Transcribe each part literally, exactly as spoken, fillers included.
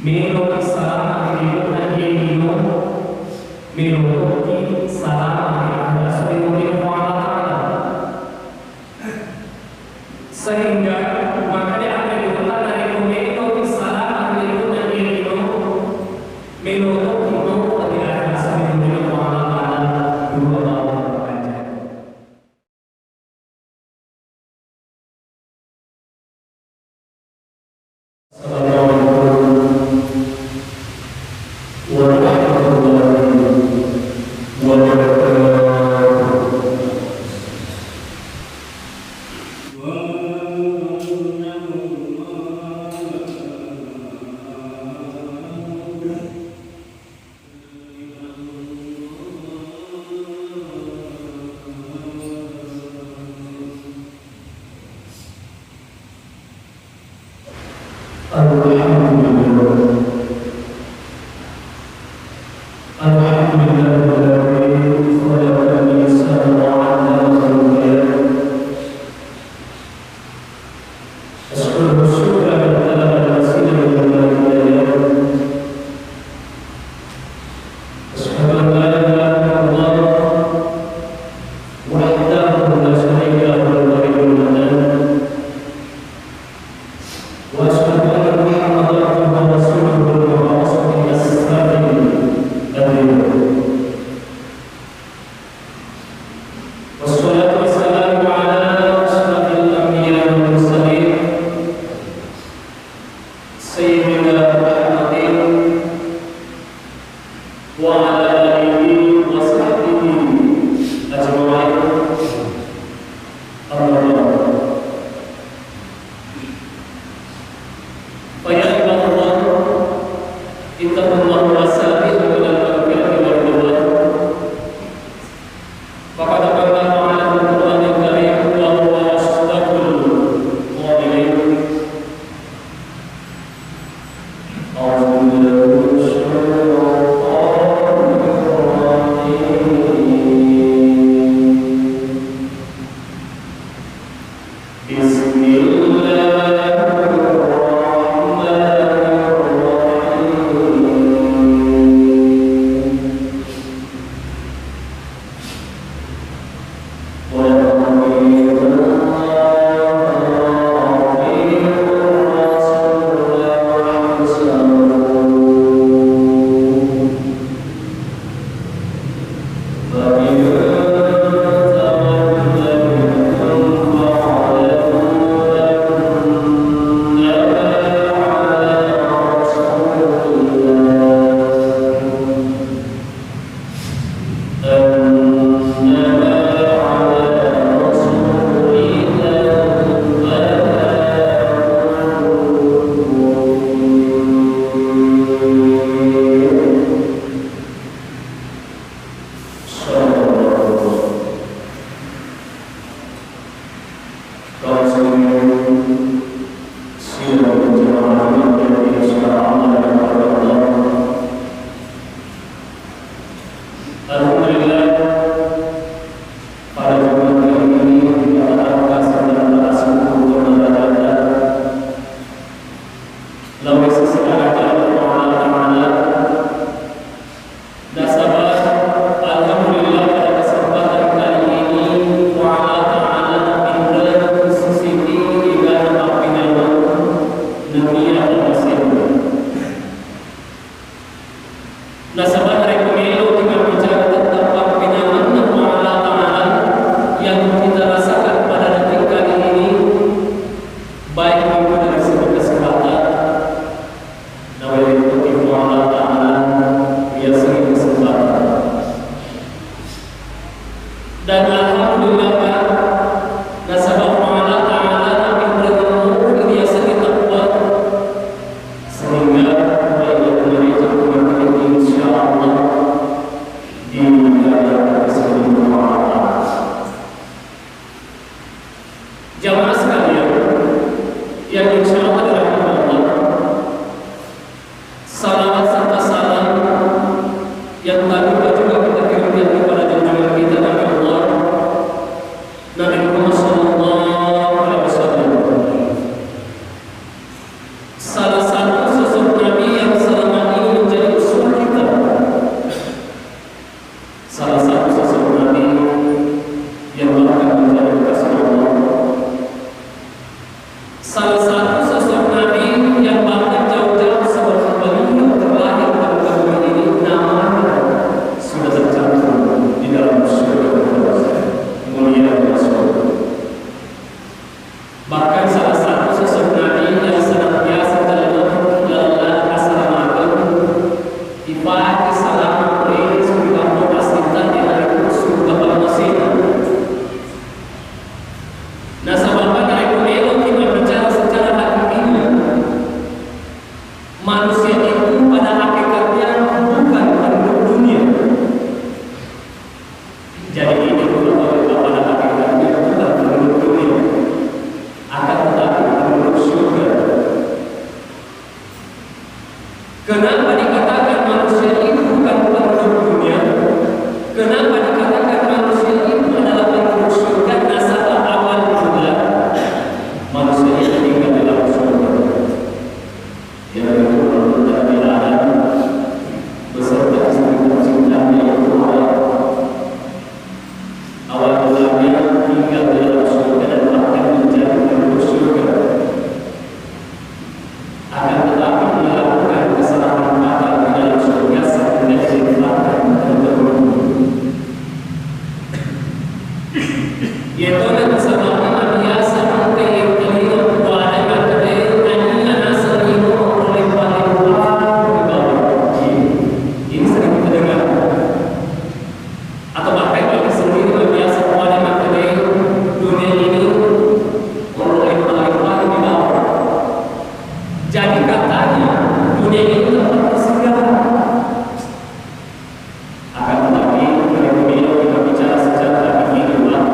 Meloki salama ri liwe'na iye lino, meloki salama ri akhirat ri Puang Allah Ta'ala. Sehingga makanya ada di kota dari meloki salama ri liwe'na iye lino, meloki no ri akhirat ri Puang Allah Ta'ala dua bawang panjang. Assalamualaikum warahmatullahi wabarakatuh. الحمد لله. الحمد لله الذي خلق الإنسان وعلمه البيان. أشكره شكر من طلب المزيد من ملء الأيام. أشهد أن لا إله إلا الله وحده لا شريك له الولي المنان. وأشهد أن محمدا عبده ورسوله المبعوث بأسرار النبي. والصلاة والسلام على أشرف الأنبياء والمرسلين سيدنا محمد وعلى آله وصحبه أجمعين. أما بعد. فيا عباد الله، اتقوا الله وسارعوا إلى المغفرة والرضوان. فقد قال تعالى في القرآن الكريم وهو أصدق القائلين. أعوذ بالله من الشيطان الرجيم. بسم الله الرحمن الرحيم. قل أطيعوا الله وأطيعوا الرسول واحذروا. فإن توليتم فاعلموا أنما على رسولنا، أنما على رسولنا البلاغ المبين. Kaum muslimin sidang berjamaah yang dimuliakan oleh Allah. Alhamdulillah, pada Jumat kali ini kita akan sama-sama bersyukur kepada Allah. Lalu sesuai ajaran Allah Ta'ala. Nasaba, alhamdulillah, pada kesempatan kali ini, Puang Allah Ta'ala pinreng sisiki igana pappinewanna nennia tamasenna. Nasaba, narekko meloki mabbicara tentang pappinewanna Puang Allah Ta'ala yang kita rasakan pada detik kali ini, baik itu dari segi kesehatan, Manusia itu pada hakikatnya bukan penduduk dunia. Jadi, ini pada hakikatnya bukan penduduk dunia, akan tetapi penduduk surga. Kenapa dikatakan manusia itu bukan penduduk dunia? Kenapa dikatakan manusia itu adalah penduduk surga? Nasaba awal mula manusia itu tinggal dalam surga. Yaitu Nabi Adam beserta istri tercintanya, yaitu Hawa. Awal mulanya tinggal di dalam surga dan bahkan menjadi penduduk surga. Akan tetapi, melakukan kesalahan fatal di dalam surga sehingga dilemparkan ke neraka. Iyatona nasabana biasa engka iya tolino kuada makkedae, naniya naseng lino onrong lempa-lempa ri bawah. Ini sering kita dengar. Atau bahkan kita sendiri biasa kuada makkedae, dunia ini onrong lempa-lempa ri bawah. Jadi katanya, dunia ini tempat persinggahan. Akan tetapi, kalau kita bicara secara hakiki, Pak,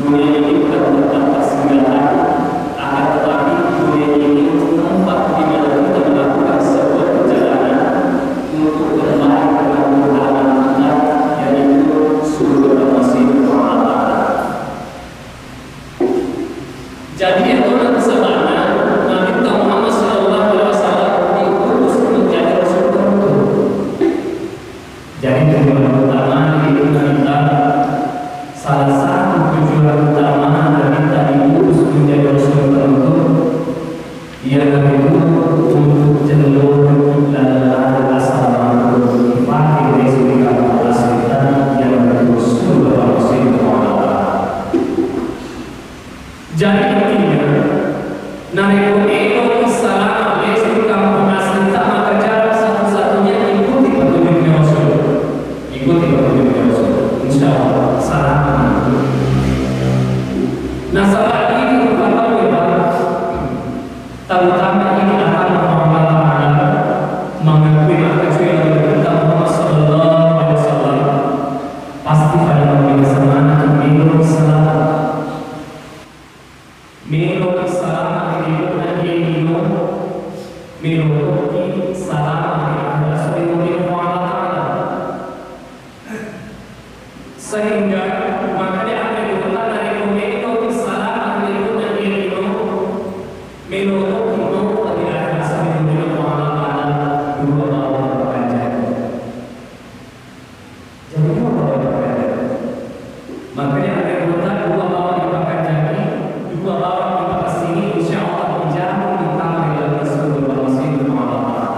dunia ini bukan tempat persinggahan, akan tetapi dunia ini tempat di mana kita melakukan sebuah perjalanan untuk kembali ke kampung halaman kita, yaitu surga Al-Masih Muhammad. Jadi, itu nanti sabana Nabi Muhammad sallallahu alaihi wasallam diutus menjadi rasul penuntun. Jadi, tujuan utama dari Nabi kita, salah satu tujuan utama Nabi kita diutus menjadi rasul penuntun, iyanaritu untuk jelloreng laleng asal makhluk, ipaké ri kampung aslita, iyanaritu surga Al-Masih Muhammad. Jadi intinya, narekko meloki salama lesu ri kampung aslita, maka jalan satu-satunya ikuti petunjuknya Rasul. Ikuti petunjuknya Rasul. Insya Allah, salama. Nasaba ini rupa tau, Pak. Terutama ini akan Allah Ta'ala mengakui maka cuy Nabi kita Muhammad sallallahu alaihi wasallam pasti pada memberi semangat untuk minum salama. Meloki salama ri lino, meloki salama ri akhirat, salama ri Allah Ta'ala. Sehingga makanya ada gurutta narekko meloki salama ri lino, meloki maupa ri akhirat, salama ri Allah Ta'ala, dua bawang dipakanjaki. Jadi, dua bawang dipakanjaki. Makanya, ada kota dua bawang dipakanjaki, dua bawang dipakessini, insya Allah dijamin ditamai dalam surga Al-Masih Muhammad.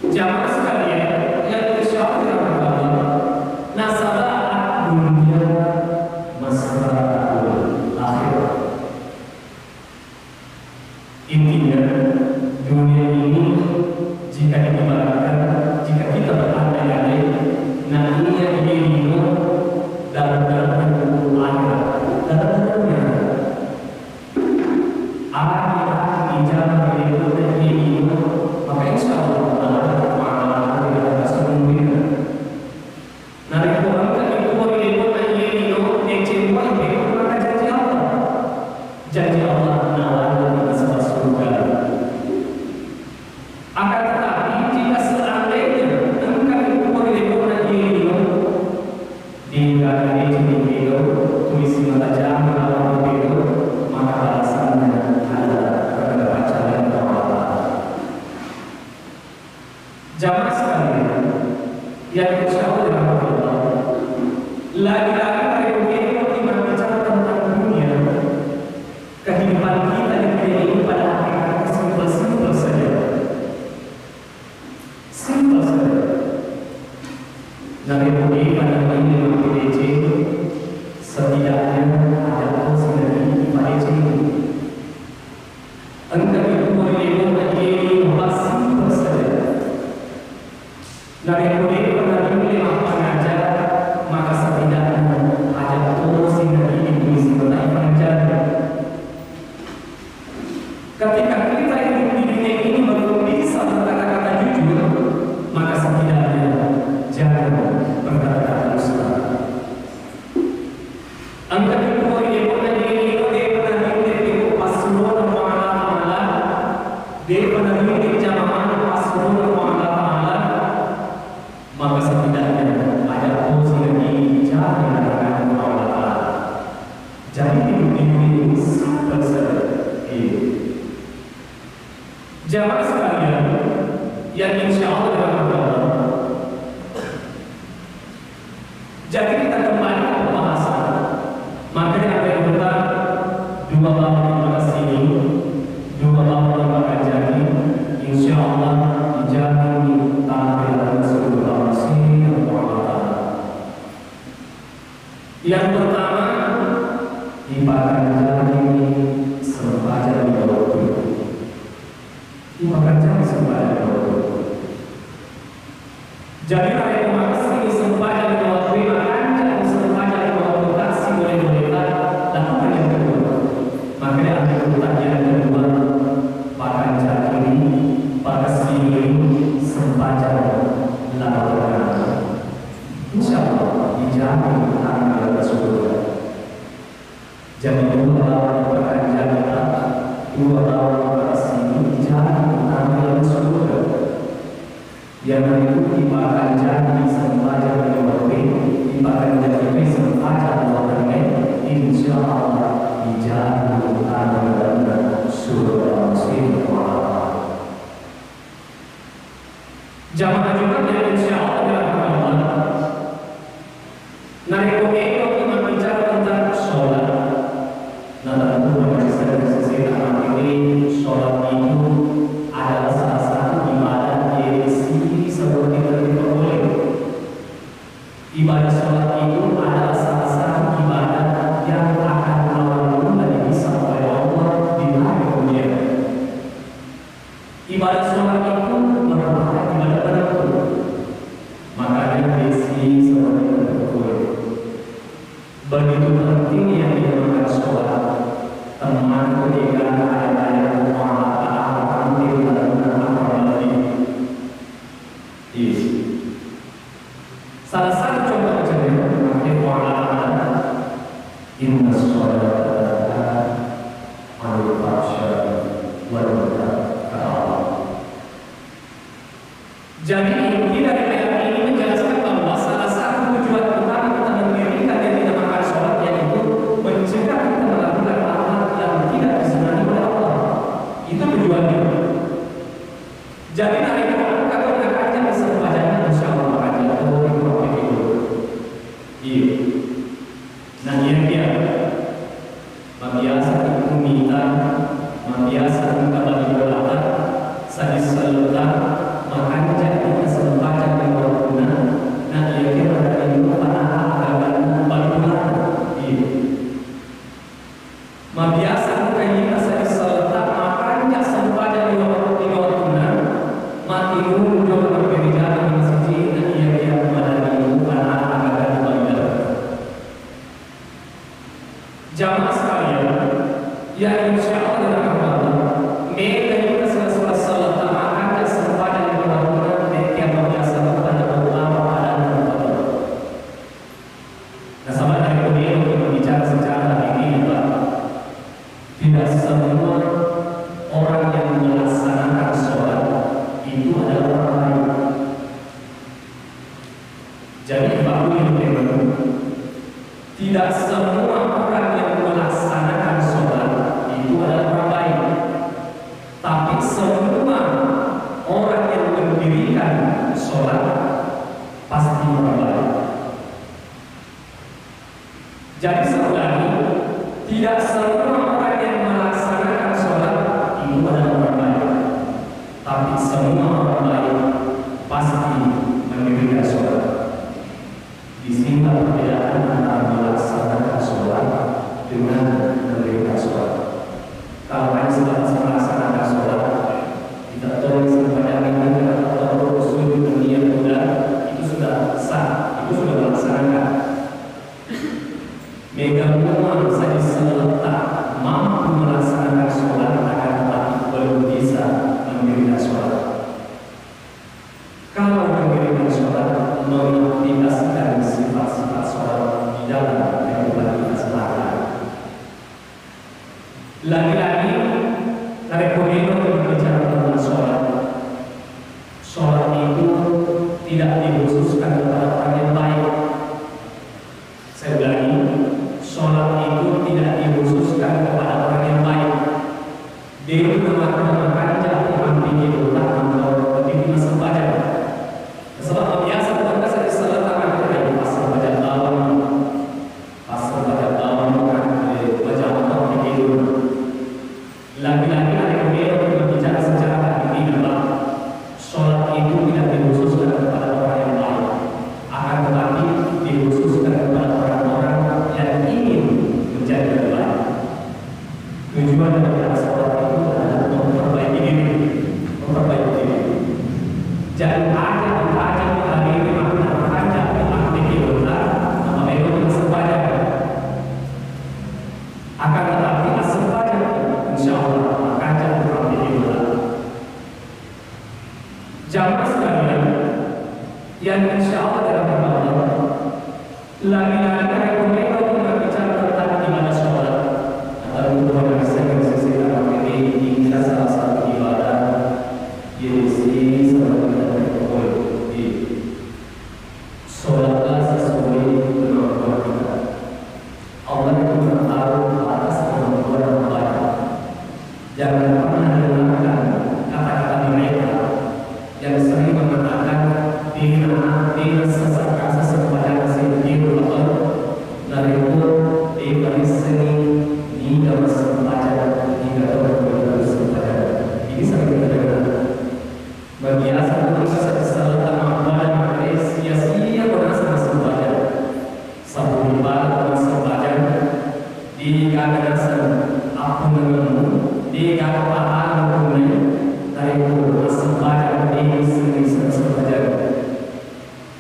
Jamaah sekalian yang insya Allah dirahmati Allah, nasaba dunia mazra'atul akhirah. Intinya, dunia ini jika diibaratkan, jika kita berandai-andai, nah, iya, iya, lino, dalam-dalam ilmu akhirat, dalam-dalamnya. Ada, ada ijabah dari Tuhan, iya, lino, maka insya Allah, ada, ada, ada, ada, ada, ada, Narekko engka ipura ri lebo'na iye lino, deceng moi melo maka janji Allah. Janji Allah nawalle nasaba surga. Akan tetapi, jika seandainya engka ipura ri lebo'na iye lino, degaga deceng melo, tulisi mata jama lao melo, maka balasanna adalah kepada pacaran Allah. Jamaah sekalian, yang insya Allah dirahmati Allah, lagi-lagi pada dunia ini berbicara tentang dunia, kehidupan kita di Jamaah sekalian yang insya Allah dirahmati Allah, jadi kita kembali ke pembahasan. Makanya apa yang kita dua bawang lima kesini, dua bawang lima kajani, insya Allah dijamin tanah di atas surga Allah Subhanahu wa Ta'ala. Yang pertama, ipakanjani sempajang lima waktu. Ipakanjani sempajang lima waktu. Jadi, narekko makessing sempajang lima waktu, makanja sempajang lima waktu, tassi boleh-boleh ta, lakukan yang kedua. Makanya yang kedua, yang kedua, pakanjani, pakessing sempajang lima waktu. Insya Allah, dijamin tanah di atas surga. Jadi, dua bawang dipakanjani, dua bawang dipakessing, dijamin tanah di atas surga. Iyanaritu dipakanjani sempajang lima waktu, dipakanjani sempajang lima waktu, insya Allah dijamin tanah di atas surga. Jamaah Jumat yang insya Allah dirahmati Allah. Narekko meloki mabbicara tentang sholat, nah, tentu pada sisi ini sholat itu adalah salah satu ibadah yang siri seperti kita boleh. Ibadah sholat itu adalah salah satu ibadah yang akan awal mula dihisab oleh Allah di hari kemudian. Ibadah sholat itu merupakan ibadah penentu. Makanya besi seperti itu. Begitu penting yang dinamakan sholat. Teman ketika ada-ada Allah Ta'ala tampil dalam apa lagi? Iya. Salah satu contoh kejadian, Nabi Muhammad, "Inna sholata tanha anil fahsya'i wal munkar," kata Allah. Jadi, inti dari ayat ini menjelaskan bahwa salah satu tujuan utama kita mendirikan yang dinamakan sholat, yaitu mencegah kita melakukan hal-hal yang tidak disenangi oleh Allah. Itu tujuannya. Jadi, narekko engka to nakanja sempajang, insya Allah, makanja to ri Puang Makkeda. Iya. Nah, iya, iya. Mabiasa itu mita, mabiasa engka bali bolata, sadissalota, makanja kita sempajang di waktunna. Nah, iya, kira-kira itu pada agaganna bali bolata. Iya. Mabiasa engka ita sadissalota makanja sempajang lima waktu, lima waktunna, mati mundur mapperijana masiji, na iya-iya madani bukan anak agama ibadah. Jamaah sekalian, ya insya Allah dengan Allah, mega ita sadissalota makanja sempajang lima waktunna, mega mabiasa pada doa pada. Nasaba narekko meloki mabbicara secara hakiki, Pak, tidak semua orang yang melaksanakan sholat itu adalah orang baik. Jadi, Pak, ini memang tidak semua orang yang melaksanakan sholat itu adalah orang baik. Tapi semua orang yang mendirikan sholat pasti orang baik. Jadi, saya ulangi, tidak semua orang yang melaksanakan sholat itu adalah orang baik. Tapi semua orang baik pasti mendirikan sholat. Di sini perbedaan antara melaksanakan sholat dengan mendirikan sholat. Kalau hanya sebatas melaksanakan sholat, kita tulis sempajang ini, kita tahu sujud, niat, udah, itu sudah sah, itu sudah melaksanakan. Mega mua sadissalota mampu melaksanakan sholat, akan tetapi belum bisa mendirikan sholat. Kalau mendirikan sholat mengaplikasikan sifat-sifat sholat di dalam kehidupan kita sehari-hari. Lagi-lagi, narekko meloki berbicara tentang sholat, sholat itu tidak dikhususkan kepada orang yang baik. Saya ulangi, sholat itu tidak dikhususkan kepada orang yang baik. De'na makanja Tujuan daripada sholat itu adalah memperbaiki diri, memperbaiki diri. Jadi, aja, aja hari ini maka, maka jadi aktif kita, maka itu kita sembahyang. Akan tetapi, sembahyang, insya Allah, maka jadi aktif kita. Jamaah sekalian, yang insya Allah dirahmati Allah, lagi-lagi hari ini kalau kita bicara tentang ibadah sholat, atau hubungan yang sering sesuai dengan ini, ini salah satu ibadah yang sering kita lakukan di sholat sesuai kemampuan kita. Allah itu mengetahui batas kemampuan hambanya. Jangan pernah dengarkan kata-kata mereka yang sering mengatakan, "Dina, dina sesakka sesempajang sendiri Allah." Narekko de'pa rissengi niga massempajang, niga to massempajang. Ini sering kita dengar. Mabiasa tu masa kesalahan mabbada makanya sia-sia ko naseng massempajang. Sabbuni bala ko massempajang, degaga naseng appunnangemmu, degaga pahang appunnai, narekko massempajang, de' misseng massempajang.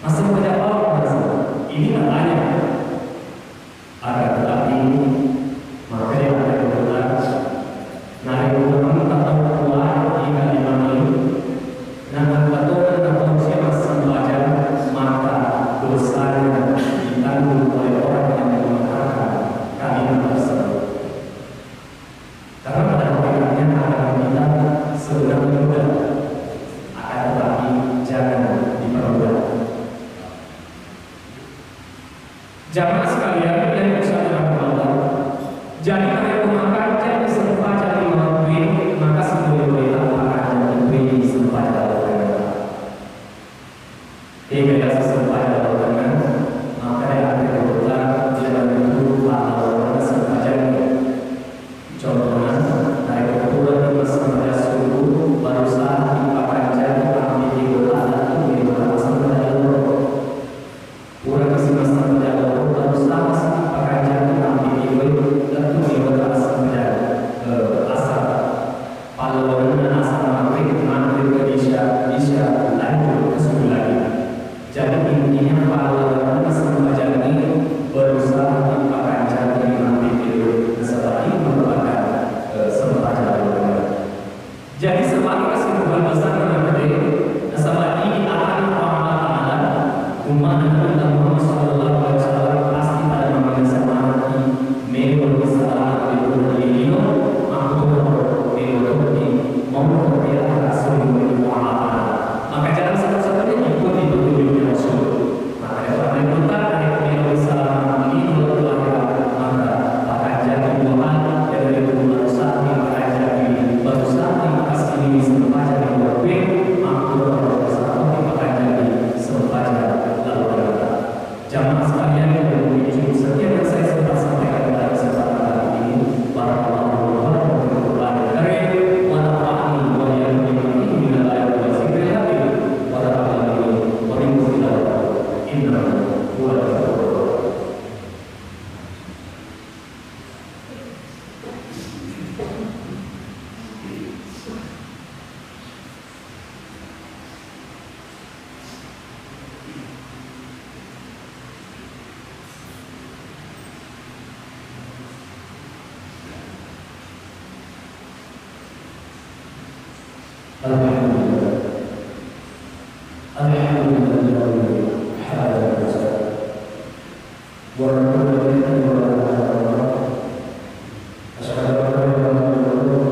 Massempajang bawang naseng. Ini katanya. Akan tetapi, maka yang ada kebetulan, narekko engka tau kuat di kalimantan, na engka tona tau sia massempajang, maka dosanya ditanggung oleh orang yang mengatakan kalimat tersebut. Karena pada hakikatnya agama kita sebenarnya mudah, akan tetapi jangan dipermudah. Jamaah sekalian yang dimuliakan Allah, jadi narekko makanja sempajang lima waktu, maka sesuai-suai makanja sempajang lima waktu. Ega yaseng sempajang lima waktu, maka yang kedua, jangan lupa pahala sempajang. Contohna, narekko purani massempajang subuh, berusaha dipakanjaki ampe tiga rakaat, lettu melo massempajang lohor. Purani massempajang lohor, berusaha dipakanjaki ampe tiga, lettu melo massempajang, eh, asar. Pallawangenna asar, maghrib, maghrib ke isya, isya lanjut ke subuh lagi. Jadi intinya, pallawangenna sempajang ini berusaha dipakanjaki ampe tiga, nasaba ini merupakan, eh, sempajang. Jadi sebagai kesimpulan besar, nasaba idi atanna Allah Ta'ala, ummat Nabi Muhammad sallallahu alaihi wasallam pasti pada mamaga semangat, melo salama di bulan ini, makkuto melo mau terbiasa rasul Allah Ta'ala. Maka jalan satu-satunya ikuti petunjuknya Rasul. Maka itu ada yang utara dari pemilu Islam ini dua keluarga, maka pakajaki dua hal, yaitu berusaha pakajaki, berusaha atas ini sempajang dua waktu, makkuto berusaha pakajaki sempajang lalu. Jamaah sekalian yang berhubung, sekian yang saya sempat sampaikan pada kesempatan kali ini. Barakallahu wa barakatuh. Wa nafa'ani wa iyyakum bima fihi minal ayati wa dzikril hakim. Wa taqabbal minni wa minkum tilawatahu. Innahu huwal ghafurur rahim. Alhamdulillah. Alhamdulillah. Wa ala alihi wa sahbihi. Asyhadu an la ilaha illallah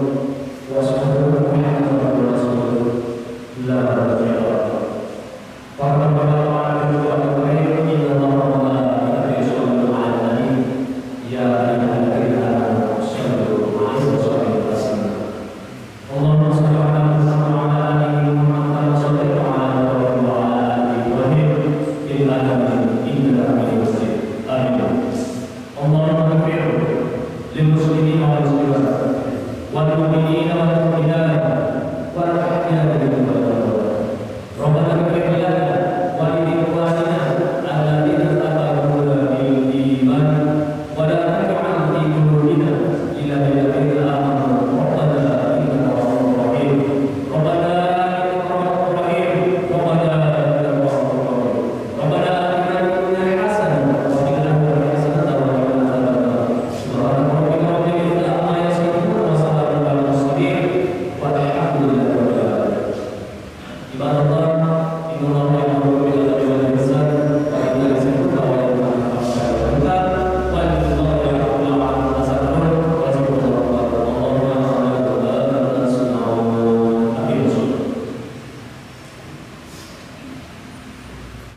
wa asyhadu anna Muhammadan rasulullah. La ilaha illallah. Para bapak-bapak, ibu-ibu, inna Allaha wa malaikatahu yusholluna 'alan nabi. Ya ayyuhalladzina amanu shollu 'alaihi wa sallimu taslima. Allahumma shalli ala Muhammad wa ala Mudah-mudahan